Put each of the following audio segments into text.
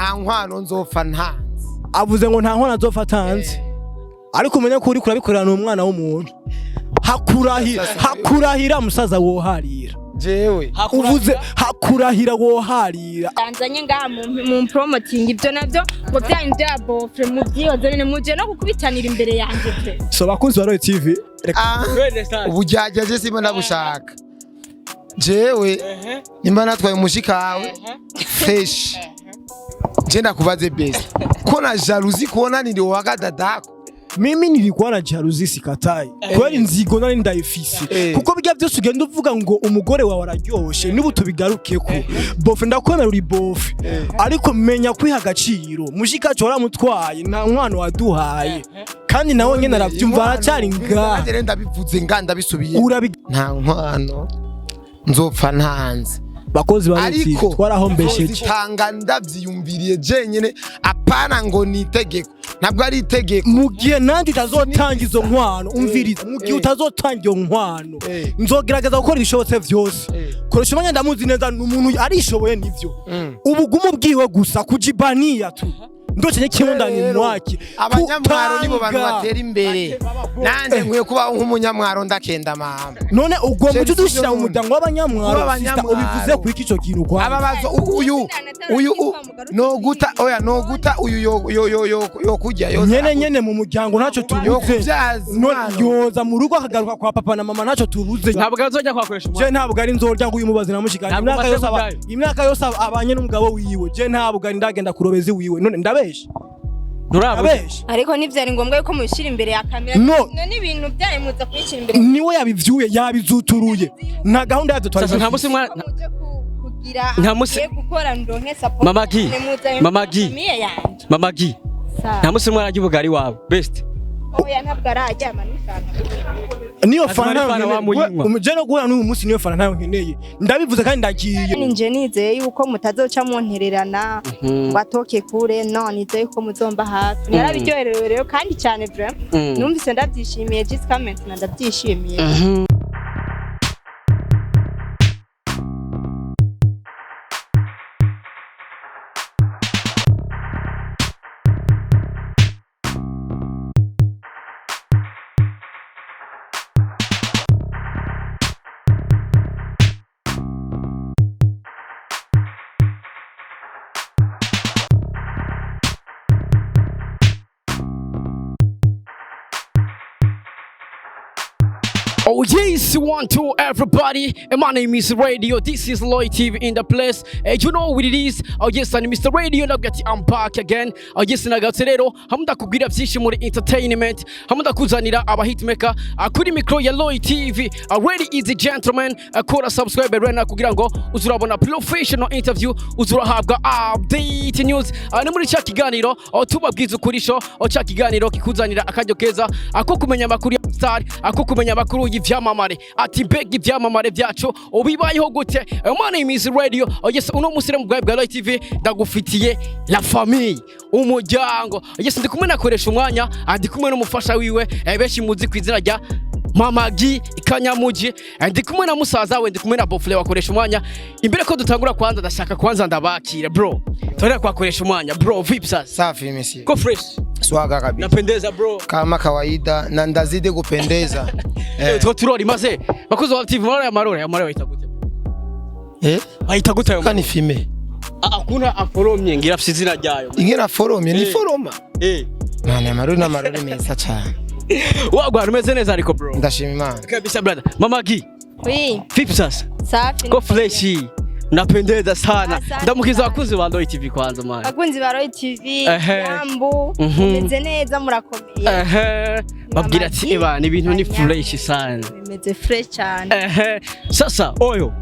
Nta nkwano nzopfa ntanze. Avuze ngo nta nkwano azopfa atanze, ariko umenye ko uriko urabikorera ni umwana w'umuntu. Hakurahira, hakurahira musaza, woharira. Jewe? Uvuze hakurahira, woharira. Tanzanye ngaha mu promoting, ibyo navyo ngo byanyu bya beau-frère mubyihoze nyine, muje no gukubitanira imbere yanjye pe. So bakunzi ba Royal TV, reka. Ah, ubujyajya je simba ndabushaka. Jewe nimba natwaye umushikawe fresh, je ndakubaze best ko na jalousie kuona niliwaga dadako. Mimi nilikuwa na jalousie, sikatai, kweli nzigo nari ndayifise, kuko bijya byose ugenda uvuga ngo umugore wawe araryoshe. N'ubu tubigarukeko, beau-frère, ndakwemera uri beau-frère, ariko menya kwiha agaciro. Mushikacu waramutwaye, nta mwana waduhaye, kandi nawe nyene aravyumva, aracyari ngaha. Nanjye rero ndabivuze nga ndabisubiye. Urabi Nta nkwano nzopfa ntanze. Bakozi ba Royal TV, Ariko twarahombesheje. nzozitanga ndavyiyumviriye jenyene, apana ngo ni itegeko, ntabwo ari itegeko. Mu gihe nanjye utazotanga izo nkwano, umviriza, mu gihe utazotanga iyo nkwano, nzogerageza gukora ibishobotse vyose. Koresha umwanya, ndamuzi neza, ni umuntu arishoboye, nivyo. Ubugumu bwiwe gusa kujibania tu ndocenye kimwe ndani Rero, mwake. abanyamwaro nibo bantu Kutanga. batera imbere. Nanjye nkwiye kubaho nk'umunyamwaro, ndakenda mama. None ugomba Je uje udushyira mu sivyo. muryango w'abanyamwaro? Kuba Sister, abanyamwaro. ubivuze ku iki ico kintu kwa Aba bazo uyu uyu noguta, oya, noguta uyu yo yo yo yo yo kujya yo nyene nyene mu muryango ntacyo yo tubuze. kubyaza None umwana. yoza mu rugo akagaruka kwa papa na mama, ntacyo tubuze. Ntabwo azojya kwakoresha Je umwanya. ntabwo ari nzorya ngo uyu mubazi namushikanye. Ntabwo Imyaka umaze yose kujyayo. Imyaka yose abanye n'umugabo wiwe, je ntabwo ari ndagenda kurobezi wiwe. None ndabesha? Nturabuze. Ndabesha? Ariko ntivyari ngombwa yuko mubishyira imbere ya kamera. No. None ibintu byanyu muza kubishyira imbere? Niwe yabivyuye, yabizuturuye, nta gahunda yabyo twari Sasa nta musi dufise. Ko muje kugira Nta musi- mugiye gukora ndonke support. Mama G. Nimuzanye Mama G. famille yanje. Mama G. Sawa. Nta musi mwarajya ubugari wawe best? Oya, ntabwo araryama n'ifanta. Niyo Azima fana ari ntayo fana nkeneye. wamuyinywa. Je no guhura n'uyu munsi, niyo fana ntayo nkeneye, ndabivuze kandi ndagiye. Ninje nizeye yuko mutazoca muntererana ngo atoke kure. No nizeye yuko muzomba hafi. Narabiryoherewe rero kandi cyane, vraiment. Numvise ndabyishimiye jusqu'à maintenant, ndabyishimiye. Oh yes, one, two, everybody. And my name is Radio. This is Lloyd TV in the place. You know what it is. Oh yes, and Mr. Radio. Now get I'm back again. Oh yes, nagatse rero. Hamwe ndakubwira byinshi muri entertainment. Hamwe ndakuzanira aba hitmaker kuri micro ya Lloyd TV. Ready is the gentleman. Kora subscribe right now kugira ngo uzurabona professional interview, uzurahabwa update news. Ni muri cya kiganiro tubabwiza ukurisho, cya kiganiro kikuzanira akaryo keza ako kumenya amakuru ya star, ako kumenya amakuru y'ivyamamare, ati mbega ivyamamare byacu ubibayeho gute? My name is Radio. Oh yes, uno musi rero mu bwawe bwa Light TV ndagufitiye la famille, umuryango. Yes, ndi kumwe nakoresha umwanya, ndi kumwe n'umufasha wiwe, benshi muzi ku izina rya Mama G Kanyamuji. Ndi kumwe na musaza we, ndi kumwe na beau-frère wakoresha umwanya. Imbere ko dutangura, kwanza ndashaka kwanza ndabakira bro, torera kwakoresha umwanya. Bro, vipi sasa? Safi monsieur. Ko fresh? Swaga kabisa. Napendeza bro. Kama kawaida na ndazidi kupendeza. Eh. Two turori maze bakozi wa TV marore amarore amarore bayita gute? Eh? Bayita gute ayo? Kani fime. Ah, akuna aforomye ngira afise izina ryayo. Ingera foromye ni Eh. foroma. Eh. Mana, amarori n'amarori meza cyane. Wagwana, umeze neza ariko bro? Ndashima Imana. Kabisa brother. Mama G, Oui, vipi sasa? Safi. Ko fresh. Napendeza sana. Asante Ndamukiza sana. abakunzi ba Roy TV kwanza man. Bakunzi ba Roy TV, Ehe. yambu, mumeze neza, murakomeye? Ehe. Babwira ati eba ni ibintu ni fresh sana. Bimeze fresh cyane. Ehe. Sasa oyo.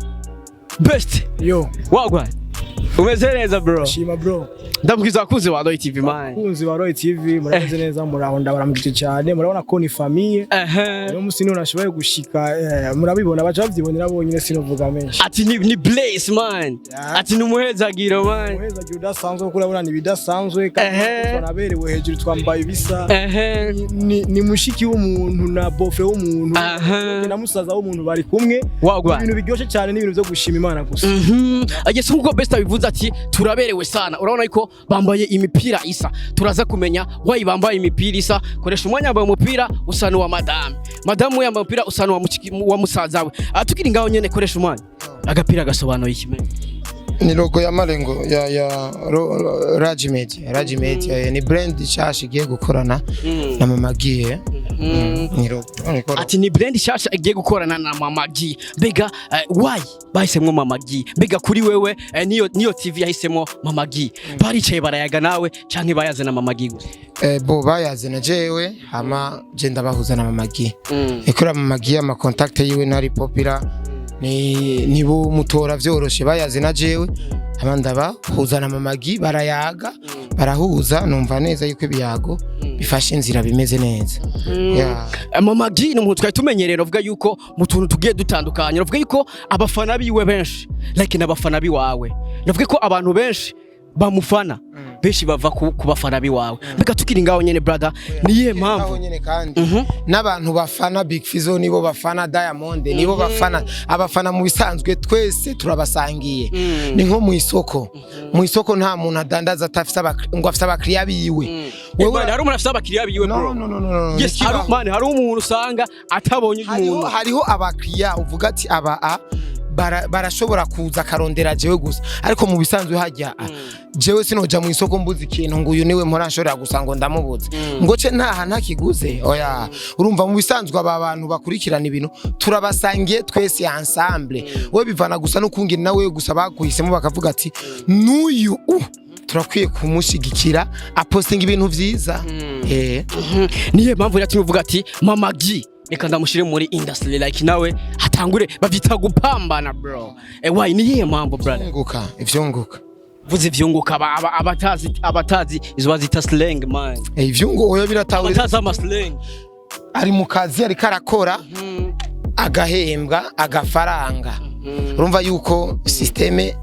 Best. Yo. Wagwan. Umeze neza bro? Shima bro. Ndamukiza abakunzi ba Roy TV man. Bakunzi ba Roy TV, murakoze neza, muraho, ndabaramukije cyane. Murabona ko ni famille. Uno musi niho nashoboye gushika, murabibona, baca bavyibonera bonyine, sinovuga menshi. Ati ni blaze man. Yeah. Ati ni umuhezagiro man. Umuhezagiro udasanzwe, kuko urabona ni ibidasanzwe kandi twanaberewe hejuru, twambaye ibisa. Ni mushiki w'umuntu na beau-frère w'umuntu na musaza w'umuntu bari kumwe. Wagwan. Ibintu biryoshye cyane, n'ibintu byo gushima Imana gusa. Agese nkuko best abivuze. Bavuze ati turaberewe sana. Urabona yuko bambaye imipira isa. Turaza kumenya why bambaye imipira isa. Koresha umwanya, yambaye umupira usa n'uwa madame, madamu we yambaye umupira usa n'uwa wa musaza we. Tukiri ngaho nyene, koresha umwanya, agapira gasobanuye iki? Ni logo ya Marengo ya Raji Media. Raji Media ni brand nshasha igiye gukorana na Mama Gie. Ni logo, niko logo. Ati ni brand shasha igiye gukorana na Mama G. Mbega why bahisemwo Mama G? Mbega kuri wewe, niyo TV yahisemo Mama G, baricaye barayaga nawe canke bayaze na Mama G gusa? Bo bayazana jewe, hama je ndabahuza na Mama Gie. Ikora Mama Gie, ama contact yiwe ntari popular, ni nibo mutora vyoroshe. Bayazana jewe, hama ndabahuza na Mama Gie, barayaga, barahuza. Numva neza yuko ibiyago bifashe inzira, bimeze neza, yeah. Mama G ni umuntu twari tumenyereye, uvuga yuko mu tuntu tugiye dutandukanye, uvuga yuko abafana biwe benshi like n'abafana biwawe, navuga ko abantu benshi bamufana, benshi bava ku bafana biwawe. Mbega tukiri ngaho nyene, brother, niyihe Aho mpamvu? nyene kandi n'abantu bafana Big Fizzo nibo bafana Diamond, nibo bafana abafana. Mu bisanzwe twese turabasangiye, ni nko mu isoko. Mu isoko nta muntu adandaza atafise ngo afise abakiriya biwe. Wewe hari umuntu afise abakiriya biwe, No. bro? No, no, no, no. Yes, hari, ntikibaho. man, hari umuntu usanga atabonye Hariho umuntu. Hariho abakiriya uvuga ati aba barashobora kuza akarondera jewe gusa, ariko mu bisanzwe hajya jewe sinoja mu isoko mbuze ikintu ngo uyu niwe mpora nshobora gusa ngo ndamubuze ngo ce ntaha ntakiguze, oya. Urumva, mu bisanzwe aba bantu bakurikirana ibintu turabasangiye twese ensemble. We bivana gusa n'ukungene nawe gusa baguhisemo, bakavuga ati n'uyu turakwiye kumushigikira, apostinga ibintu vyiza. Niyo mpamvu yatumye uvuga ati Mama G reka ndamushyire muri industry, like nawe hatangure bavyita gupambana, bro. Why, niyihe mpamvu, brother? Ivyunguka, ivyunguka. Vuze ivyunguka, abatazi izo bazita slang, man. Ivyungu, oya, biratahura. Abatazi ama slang. Ari mu kazi, ariko arakora, agahembwa agafaranga. Urumva yuko système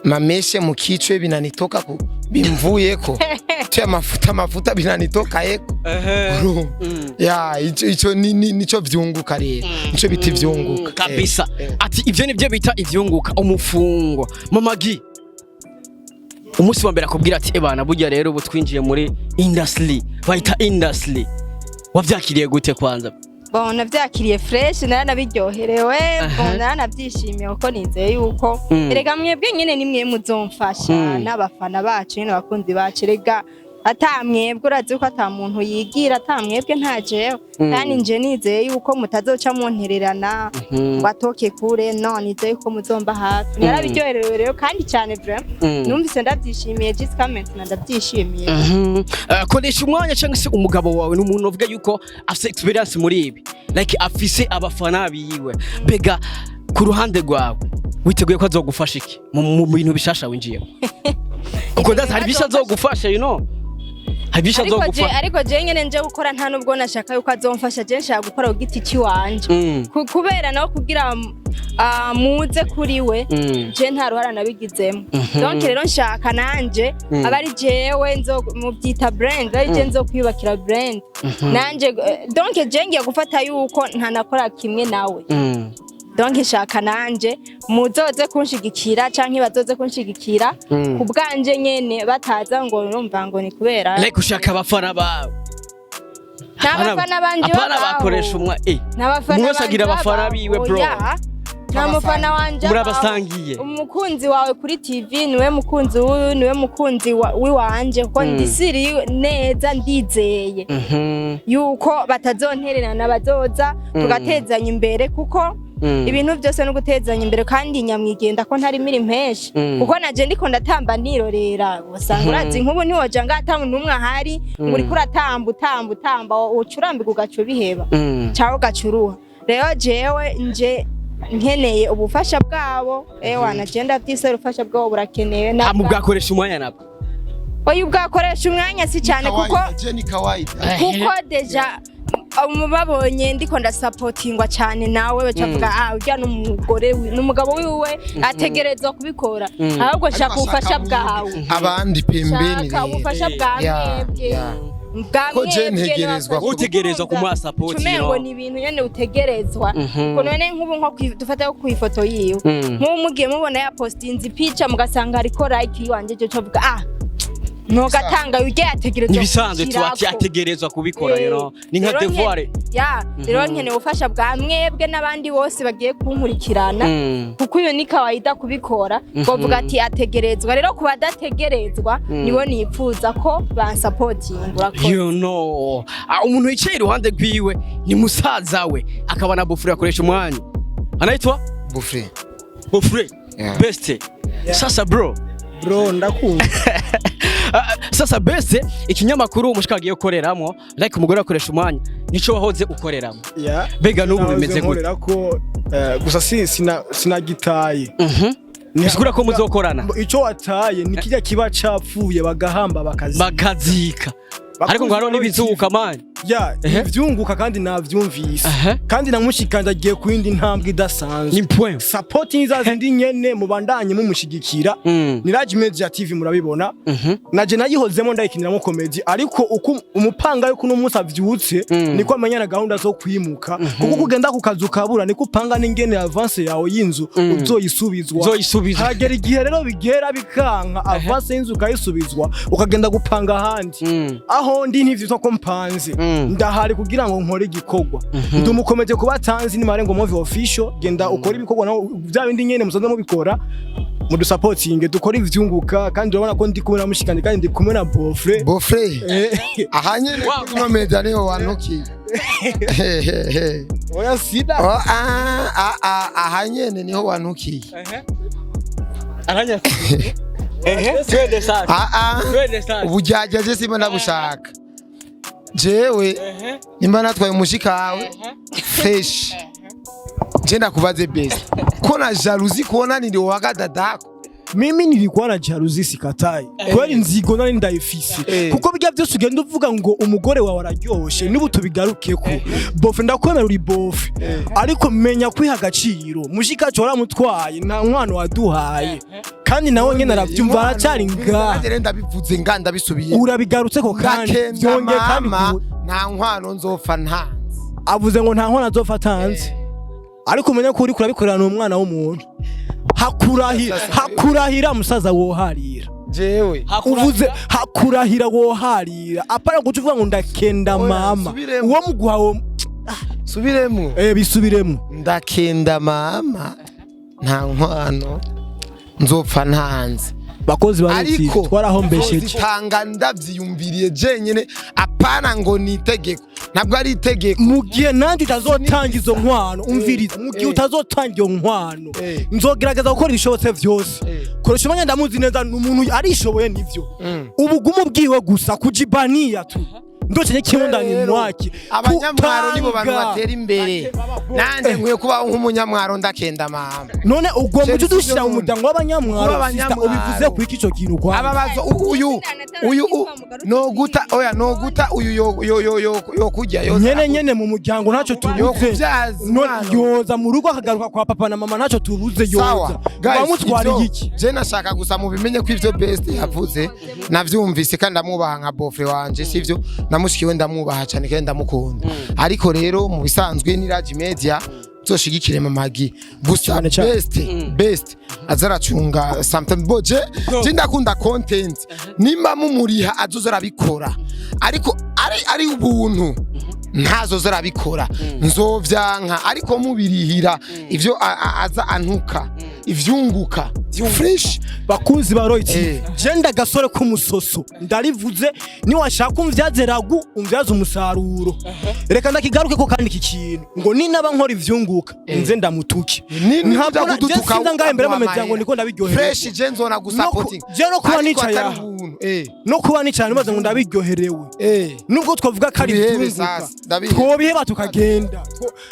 mameshe mu kichwe binanitoka ku bimvuyeko cyo amafuta amafuta binanitoka eko. Urumva? Ya, ico nico vyunguka rero, nico bita ivyunguka. Kabisa. Eh. Ati ivyo nivyo bita ivyunguka, umufungo. Mama G, umunsi wa mbere akubwira ati ebana burya rero ubu twinjiye muri industry, bayita industry, wavyakiriye gute kwanza? Bon, navyakiriye fresh, naranabiryoherewe. Bon, naranabyishimiye kuko nizeye yuko erega mwebwe nyene nimwe muzomfasha n'abafana bacu nyene, abakunzi bacu. Erega ata mwebwe, urazi ko ata muntu yigira ata mwebwe, nta jewe. Kandi nje nizeye yuko mutazoca muntererana ngo atoke kure. No, nizeye yuko muzomba hafi. Narabiryoherewe rero kandi cyane, vraiment. Numvise ndabyishimiye, jusqu'à maintenant ndabyishimiye. Koresha umwanya cyangwa se umugabo wawe ni umuntu uvuga yuko afise experience muri ibi, like afise abafana biwe. Mbega ku ruhande rwawe witeguye ko azogufasha iki mu bintu bishasha winjiyemo? Kuko ndazi hari byinshi azogufasha, hari byinshi Ariko je azogufasha. Ariko je nyene nje gukora, nta nubwo nashaka yuko azomfasha. Je nshaka gukora ku giti ciwanje. Kubera nawe kugira muze kuri we, je nta ruhara nabigizemo. Donc rero nshaka nanje aba ari jewe nzo mubyita brand, ari je nzo kwiyubakira brand nanje. Donc je ngiye gufata yuko ntanakora kimwe nawe. Donc nshaka nanje muzoze kunshigikira canke bazoze kunshigikira ku bwanje nyene, bataza ngo numva ngo ni kubera. Like ushaka abafana bawe. Nta bafana banje Apana, babaho. bakoresha umwa Nta bafana Umwe wese agira banje abafana babaho. biwe, bro. Oya. Nta mufana wanje abaho. Murabasangiye. Umukunzi wawe kuri TV niwe mukunzi w'uyu, niwe mukunzi w'iwanje, kuko ndisiri neza, ndizeye yuko batazontererana, bazoza tugatezanya imbere, kuko ibintu byose no gutezanya imbere. Kandi nyamwigenda ko ntari miri menshi, kuko naje ndiko ndatamba nirorera, usanga urazi nk'ubu ntiwoja ngaha ata muntu n'umwe ahari ngo uriko uratamba, utamba, utamba, uca urambirwa, ugaca ubiheba cyangwa ugaca uruha. Rero jewe nje nkeneye ubufasha bwabo. Ewa, naje ndavyisera, ubufasha bwabo burakenewe. Mu bwakoresha umwanya nabwo. Oya, ubwakoresha umwanya si cyane, kuko Je ni kawaida. kuko déjà babonye ndiko ndasapotingwa cyane nawe, bacavuga ah, urya n'umugore n'umugabo wiwe ategerezwa kubikora. Ahubwo shaka ubufasha bwawe. Abandi pembeni Shaka rero. ubufasha bwa Ya, mwebwe. ya. Bwa Ko je mwebwe ntegerezwa n'abafasha. Utegerezwa kumuha support, you Umengo know. ni ibintu nyene utegerezwa. Kuko none nk'ubu nko dufate ku ifoto yiwe, nk'ubu mugiye mubona yapostinze ipica mugasanga hariko like yiwanje, cyo covuga ah, ntugatanga ujye yategerezwa Nibisanzwe tu ati kushirako. ategerezwa kubikora, you know. Ni nka Rero devoir. Ya, rero nkeneye ubufasha bwa mwebwe n'abandi bose bagiye kunkurikirana, kuko uyu ni kawaida kubikora, bavuga ati ategerezwa. Rero ku badategerezwa nibo nipfuza ko bansapotinga. Urakoze. You know. Ah, umuntu yicaye iruhande rwiwe ni musaza we, akaba na beau-frère akoresha umwanya. Anaitwa Beau-frère. Beau-frère. Yeah. Best. Sasa bro. Bro, ndakumva. Ah, sasa best, ikinyamakuru umushika agiye gukoreramo, like umugore akoresha umwanya, nico wahoze ukoreramo. Yeah. Bega n'ubu Nahoze bimeze gute? nkorera ko gusa si sinagitaye. Bisigura ko muzokorana. Ico wataye ni kijya kiba capfuye bagahamba bakazika. Bakazika. Ariko ngo hariho n'ibizuka man. Ya, ivyunguka kandi navyumvise. Kandi namushikanje agiye ku yindi ntambwe idasanzwe. Ni point. Support ni za zindi nyene, mubandanye mumushigikira. Ni Raj Media TV, murabibona. Naje nayihozemo ndayikiniramo comedy, ariko uko umupanga yuko uno munsi avyutse niko amenya na gahunda zo kwimuka, kuko kugenda ku kazu kabura niko upanga n'ingene avance yawe y'inzu uzoyisubizwa. Uzoyisubizwa. Hagera igihe rero bigera bikanka, avance y'inzu ukayisubizwa, ukagenda gupanga ahandi. Aho ndi ntivyitwa ko mpanze. Ndahari kugira ngo nkore igikorwa, ndi umukomeje kuba tanzi ni Marengo Movie Official. Genda ukore ibikorwa nawe bya bindi nyene musanzwe mubikora, mudusapotinge dukore ivyunguka. Kandi urabona ko ndi kumwe na mushikanje kandi ndi kumwe na beau-frère. Beau-frère, aha nyene kuri ino media niho wantukiye. Oya, sida. Oh, ah, ah, ah, aha nyene niho wantukiye. Aranya. Ehe, twende sasa. Ah, ah. Twende sasa. Ubujyajya je simba ndabushaka. Jewe nimba natwaye umushikawe, fresh. Je ndakubaze best, ko na jalousie kuona niliwaka dadako? Mimi nilikuwa na jalousie, sikatai. Kweli nzigo nari ndayifise. Kuko bijya byose ugenda uvuga ngo umugore wawe araryoshe, n'ubu tubigarukeko, beau-frère, ndakwemera uri beau-frère, ariko menya kwiha agaciro. Mushikacu waramutwaye, nta mwana waduhaye, kandi nawe nyene aravyumva, aracyari ngaha. Nanjye rero ndabivuze nga ndabisubiye. Urabigarutseko kandi Ndakenda byongeye kandi. mama, nta nkwano nzopfa ntanze. Avuze ngo nta nkwano azopfa atanze, ariko umenye ko uriko urabikorera umwana w'umuntu. Hakurahira, hakurahira musaza, woharira. Jewe Uvuze hakurahira, woharira, apana guca uvuga ngo ndakenda Oya, mama. subiremo. Uwo muguha wo Subiremo. Bisubiremo. Ndakenda mama, nta nkwano nzopfa ntanze. Bakozi ba Ariko twarahombesheje. nzozitanga ndavyiyumviriye jenyene, apana ngo ni itegeko, ntabwo ari itegeko. Mu gihe nanjye utazotanga izo nkwano, umviriza, mu gihe utazotanga iyo nkwano, nzogerageza gukora ibishobotse vyose. Koresha umwanya, ndamuzi neza, ni umuntu arishoboye nivyo. Ubugumu bwiwe gusa kujibania tu ndocenye kimwe ndani Rero, mwake. abanyamwaro nibo bantu Kutanga. batera imbere. Nanjye nkwiye kubaho nk'umunyamwaro, ndakenda mama. None ugomba Chelsea uje udushyira mu n'ubundi. muryango w'abanyamwaro? Kuba Sister, abanyamwaro. ubivuze ku iki ico kintu kwa Aba bazo uyu noguta, oya, noguta uyu yo yo yo yo yo kujya yo nyene nyene mu muryango ntacyo yo tubuze. kubyaza None umwana. yoza mu rugo akagaruka kwa papa na mama, ntacyo tubuze, yoza. Sawa guys, Bamutwariye ivyo, iki? je nashaka gusa mubimenye ko ivyo best yavuze navyumvise kandi ndamwubaha nka beau-frère wanje, sivyo? Namushikiwe ndamwubaha cyane kandi ndamukunda. Ariko rero mu bisanzwe ni Raj Media zoshigikire Mamagi gusa. Cyane cyane. Best azaracunga sometimes bo je ndakunda content, nimba mumuriha azoza arabikora, ariko ari ubuntu ntazoza arabikora, nzovyanka. Ariko mubirihira ivyo aza antuka ivyunguka fresh. Bakunzi ba Roy TV, je ndagasore k'umusoso, ndarivuze, niwashaka umvyaze ragu, umvyaze umusaruro. Reka ndakigaruke ko kandi iki kintu ngo ninaba nkora ivyunguka nze ndamutuke. Ni Ntabwo kuja je kudutuka sinza ngahe imbere ukaguha y'amamediya ngo amahera. niko ndabiryoherewe. Fresh, je nzona gusapoting. Je no kuba Ariko nicaye atari aha. ubuntu. No kuba nicaye nibaza ngo ndabiryoherewe, nubwo twavuga ko ari Tubihebe ivyunguka, sasa, ndabihebe. twobiheba tukagenda.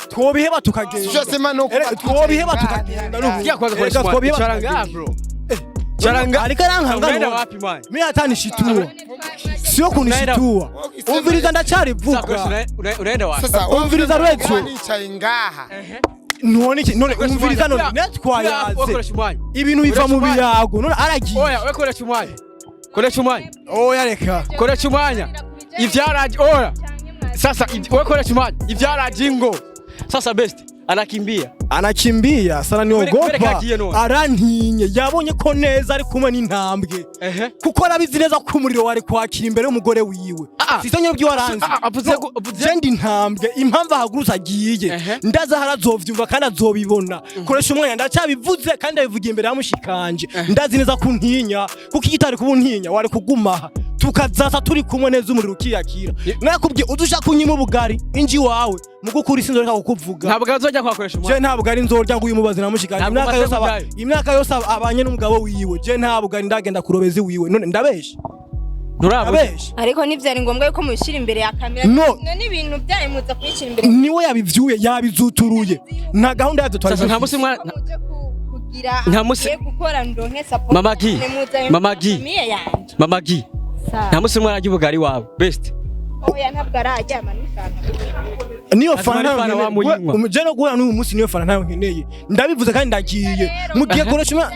Twobiheba tukagenda. Sivyo sema no kuba Erega twobiheba twicaye tukagenda ngaha. n'ubu. Sikia kwanza, Erega koresha twobiheba icara ngaha tukagenda. bro. Icara ngaha. Ariko arankanga. Unaenda None. wapi man? Mimi hata nishitua, sio kunishitua. Umviriza, ndacyari Sasa vuga. koresha, unaenda wapi? Sasa Umviriza kuba Rachel. nicaye ngaha. None iki? None Koresha umviriza, umwanya. none netwayaze. Koresha umwanya. Ibintu biva mu Koresha umwanya. biyago, none aragiye. Oya, we koresha umwanya. Koresha umwanya. Oya, reka. Koresha umwanya. Ivyaraje oya. Sasa wewe koresha umwanya, ivyaraje ingo. Sasa best anakimbia. Anakimbia sana, Kubera niogopa, agiye none. Arantinye, yabonye ko neza ari kumwe n'intambwe, kuko arabizi neza ko umuriro wari kwakira imbere y'umugore wiwe. Sizo nyine by'iwaranze. Avuze Je ndi intambwe, impamvu ahagurutse agiye, ndaza harazovyumva kandi azobibona. Koresha umwanya, ndacyabivuze kandi ndabivugiye imbere ya mushikanje. Ndazi neza ko untinya, kuko iyo utari kuba untinya wari kugumaha tukazasa turi kumwe neza, umuriro ukiyakira. Nakubwiye uza ushaka unyima ubugari inji wawe mugukuri, sinzoreka kukuvuga. Ntabwo azojya kwakoresha Je umwanya. ntabwo ari nzorya ngo uyu mubazi na mushikanje. Ntabwo Imyaka umaze yose kujayo. Imyaka yose abanye n'umugabo wiwe, je ntabwo ari ndagenda kurobeza iwiwe. None ndabeshe? Nturabuje. Ndabeshe? Ariko ntivyari ngombwa yuko mubishyira imbere ya kamera. No. None ibintu byanyu muza kubishyira imbere? Niwe yabivyuye, yabizuturuye, nta gahunda yabyo twari Sasa nta musi dufise. Ko muje kugira Nta musi- mugiye gukora ndonke support. Mama G. Nimuzanye Mama G. famille yanje. Mama G. Sawa. Nta musi mwarajya ubugari wawe best? Oya, ntabwo araryama n'ifanta. Niyo Azima fana ari ntayo fana nkeneye. wamuyinywa. Je no guhura n'uyu munsi, niyo fana ntayo nkeneye, ndabivuze kandi ndagiye mugiye koresha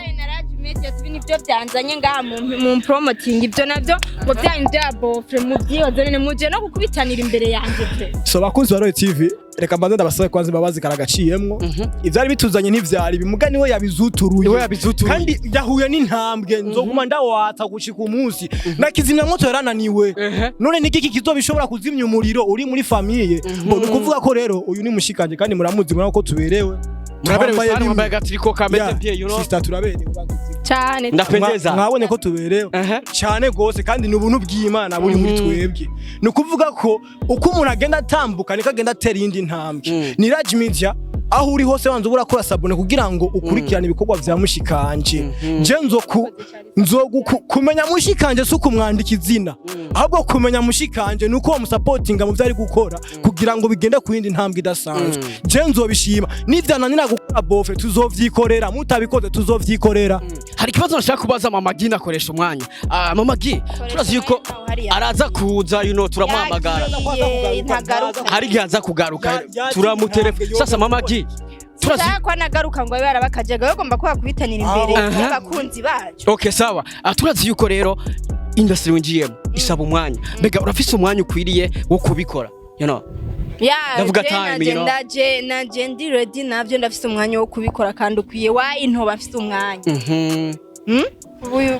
Ibi nibyo byanzanye ngaha mu promoting, ibyo nabyo ngo byanyu bya beau-frère mubyihoze, none muje no gukubitanira imbere yanjye pe. So bakunzi ba Royal TV, reka mbanze ndabasabe kwanza imbabazi karagaciyemwo. Ivyari bituzanye ntivyari bimugani, we yabizuturuye. Niwe yabizuturuye. Kandi yahuye n'intambwe, nzoguma ndawatsa gushika umunsi na kizimyamwoto yarananiwe. None niki kizobishobora kuzimya umuriro uri muri famille? Ngo ni ukuvuga ko rero uyu ni mushikanje kandi muramuzi, murabona ko tuberewe. Muraberewe Twambaye sana, bimwe. mwambaye agatriko kameze Yeah, bien, you know. sister, turaberewe. Cyane. Ndapendeza. Mwabonye ko tuberewe cyane gose, kandi ni ubuntu bw'Imana buri muri twebwe. Ni ukuvuga ko uko umuntu agenda atambuka niko agenda atera iyindi ntambwe. Ni Raj Media, aho uri hose wanze uburakora s'abonner kugira ngo ukurikirane ibikorwa vya mushikanje. Je nzoku nzogu kumenya mushikanje si ukumwandika izina, ahubwo kumenya mushikanje ni uko wamusapotinga mu byo ari gukora kugira ngo bigende ku yindi ntambwe idasanzwe. Je nzobishima nivyananira gukora beau-frère, tuzovyikorera, mutabikoze tuzovyikorera. Hari ikibazo nashaka kubaza Mama G, nakoresha umwanya. Mama G, turazi yuko hariya. araza kuza, you know, turamuhamagara. Yagiye, ntagaruka. Hari igihe aza kugaruka, turamutelefona. Sasa Mama G, turazi Sinshaka ko anagaruka ngo abe yarabakajaga, bagomba ko bakubitanira imbere y'abakunzi bacu. Okay, sawa. Turazi yuko rero industry winjiyemo isaba umwanya. Mbega urafise umwanya ukwiriye wo kubikora, you know? Ya. Ndavuga Je time, nanje you know. ndaje, nanje ndi ready navyo, ndafise umwanya wo kubikora kandi ukwiye. Wayi ntoba mfise umwanya? Hmm?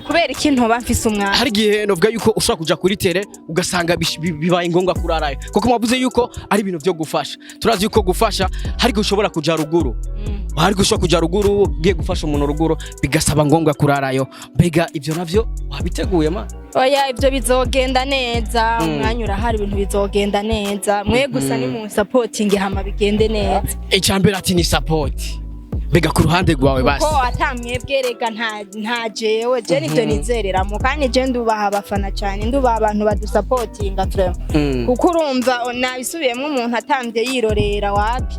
Kubera iki ntoba mfise umwanya? Hari igihe novuga yuko ushobora kuja kuri terrain ugasanga bibaye ngombwa kurarayo, kuko mwavuze yuko ari ibintu vyo gufasha. Turazi yuko gufasha hari igihe ushobora kuja ruguru, hari igihe ushobora kuja ruguru ugiye gufasha umuntu ruguru bigasaba ngombwa kurarayo. Mbega ibyo navyo wabiteguye ma? Oya, ibyo bizogenda neza, umwanya urahari, ibintu bizogenda neza. Mwe gusa ni mu supporting hama bigende neza. Icambere ati ni support. Mbega ku ruhande rwawe basi? Kuko atamwebwe rega nta jewe, je nivyo nizereramo, kandi je ndubaha abafana cyane, ndubaha abantu badusapotinga vraiment, kuko urumva nabisubiyemo, umuntu atambye yirorera wapi.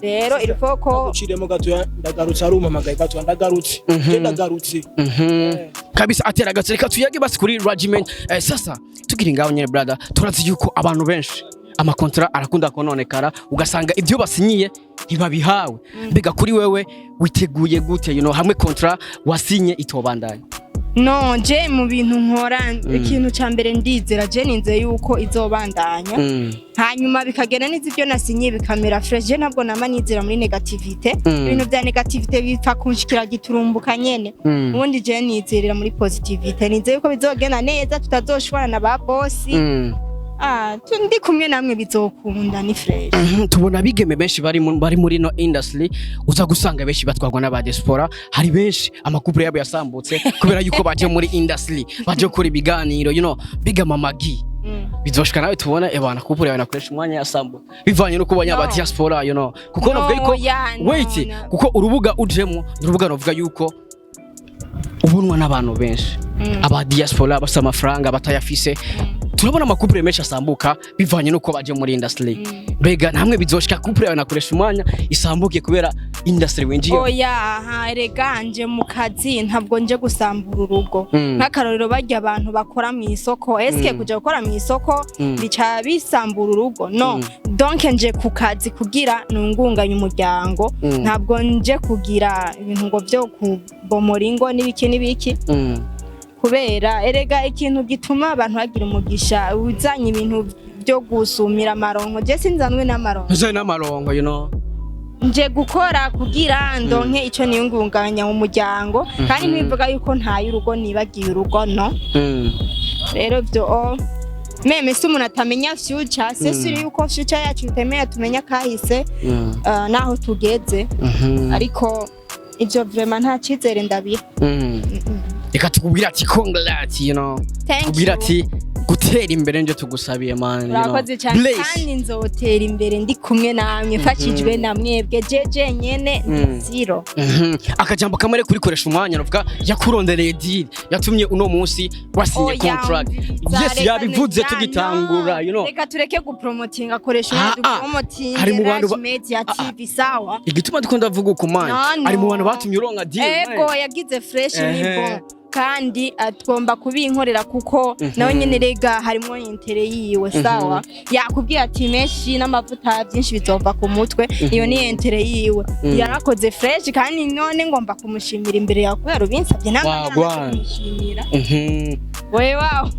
Rero il faut ko Uciremo gatoya, ndagarutse, arumpamagaye gatoya, ndagarutse. Je ndagarutse. Kabisa, atera agatse. Reka tuyage basi kuri regiment. Sasa tugira ngaho nyene brother, turazi yuko abantu benshi amakontra arakunda kononekara, ugasanga ibyo basinyiye ntibabihawe. Mbega kuri wewe witeguye gute, you know, hamwe kontra wasinye itobandanya? No, je mu bintu nkora, ikintu ca mbere ndizera, je ninze yuko izobandanya, hanyuma bikagenda neza, ibyo nasinyiye bikamera fresh. Je ntabwo nama nizera muri négativité. Ibintu bya négativité bipfa kunshikira giturumbuka nyene. Ubundi je nizerera muri positivité, nizeye yuko bizogenda neza, tutazoshwana na ba boss. Ndi kumwe namwe, bizokunda, ni fresh. Tubona abigeme benshi bari muri no industry, uza gusanga benshi batwarwa n'aba diaspora. Hari benshi ama couple yabo yasambutse kubera yuko baje muri industry, baje gukora ibiganiro, you know. Biga Mama G, bizoshika nawe tubona ebana couple yawe nakoresha umwanya yasambutse bivanye no kubanya No. aba diaspora, you know, kuko No, navuga yuko yeah, no, wait, no. kuko urubuga ujemo ni urubuga navuga yuko ubunwa n'abantu benshi, aba diaspora bafite amafaranga, batayafise. Turabona ama couple menshi asambuka bivanye nuko baje muri industry. Mbega namwe bizoshika couple yawe nakoresha umwanya isambuke kubera industry winjiye? Oya, aha erega nje mu kazi, ntabwo nje gusambura urugo. Nk'akarorero, barya abantu bakora mu isoko, eske kuja gukora mu isoko bica bisambura urugo? No. Donc nje ku kazi kugira nungunganye umuryango. Ntabwo nje kugira ibintu ngo vyo kubomora ingo n'ibiki n'ibiki. Kubera erega ikintu gituma abantu bagira umugisha, uzanye ibintu byo gusumira amaronko, je sinzanwe n'amaronko. Ntuzanye n'amaronko. Nje gukora kugira ndonke ico niyungunganya mu muryango, kandi ntibivuga yuko ntaye urugo, nibagiye urugo, no. Rero vyo même si umuntu atamenya future, c'est sûr yuko future yacu itemeye tumenya kahise, naho tugeze, ariko ivyo vraiment nta cizere ndabiha. Reka tukubwira ati congrats. Thank Tukubwira you. ati gutera imbere nje tugusabiye, man. Urakoze cyane. Bless. Kandi nzotera imbere ndi kumwe namwe, mfashijwe na mwebwe. Jeje nyene ndi zero. Akajambo kamwe kurikoresha umwanya, navuga yakurondereye deal yatumye uno munsi wasinye Oya, contract. umviriza, Yes, reka yabivuze tugitangura. no. Reka tureke gupromotinga, akoresha Ah, umwanya ah. dupromotinge Hari mu bantu Raj Media TV, sawa? Igituma dukunda ndavuga uko, man, No, no. ari mu bantu batumye uronka deal, Ego, man. yagize fresh ni bon, kandi atugomba kubinkorera kuko nawe nyene rega harimo intérêt yiwe, sawa? Yakubwiye ati menshi n'amavuta byinshi bizova ku mutwe, iyo ni intérêt yiwe. Yarakoze fresh, kandi none ngomba kumushimira imbere yawe kubera ubinsabye Wagwan. nange kumushimira. Wewe wawe.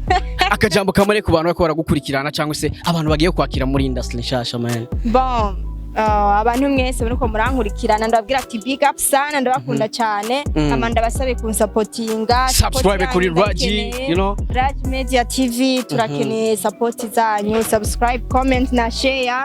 Akajambo kamwe ku bantu bariko baragukurikirana cyangwa se abantu bagiye kwakira muri industry nshasha, man. Bon, abantu mwese muriko murankurikirana, ndababwira ati big up sana, ndabakunda cyane. Ama ndabasabe kunsapotinga. Subscribe Support kuri yanyu Raji, ndayikeneye. Raj Media TV, turakeneye support zanyu, subscribe, comment na share.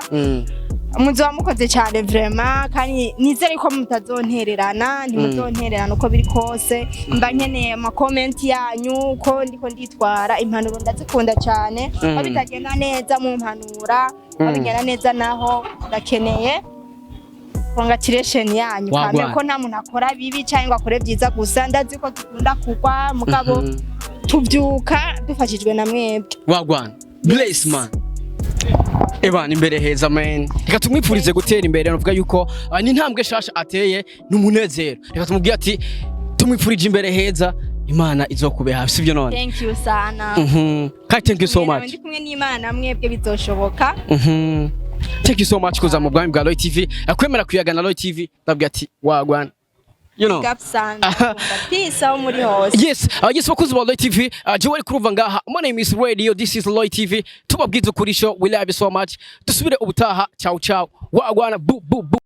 Muzoba mukoze cyane vraiment, kandi nizere ko mutazontererana, ntimuzontererana uko biri kose. Mba nkeneye ama comment yanyu uko ndiko nditwara, impanuro ndazikunda cyane. Aho bitagenda neza mumpanura, aho bigenda neza naho ndakeneye congratulation yanyu. Wagwan. Kame ko nta muntu akora bibi cyangwa ngo akore byiza gusa, ndazi ko dukunda kugwa, mugabo tubyuka dufashijwe na mwebwe. Wagwan, bless, man. Ebana, imbere heza, man. Reka tumwipfurize gutera imbere. Navuga yuko ni intambwe shasha ateye, ni umunezero. Reka tumubwire ati tumwipfurije imbere heza, Imana izokube hafi, sibyo none? Thank you sana. Kandi thank you so much. Ndi kumwe n'Imana, mwebwe bizoshoboka. Thank you so much kuza mu bwami bwa Roy TV, akwemera kuyagana Roy TV. Ndabwira ati wagwan. Big up sana. Peace aho muri hose. Yes, bakuzi ba Roy TV, jewe ari kuruva ngaha. My name is Radio, this is Roy TV. Tubabwiza ukuri show, we love you so much. Dusubire ubutaha. Ciao ciao. Wagwan, bu bu bu.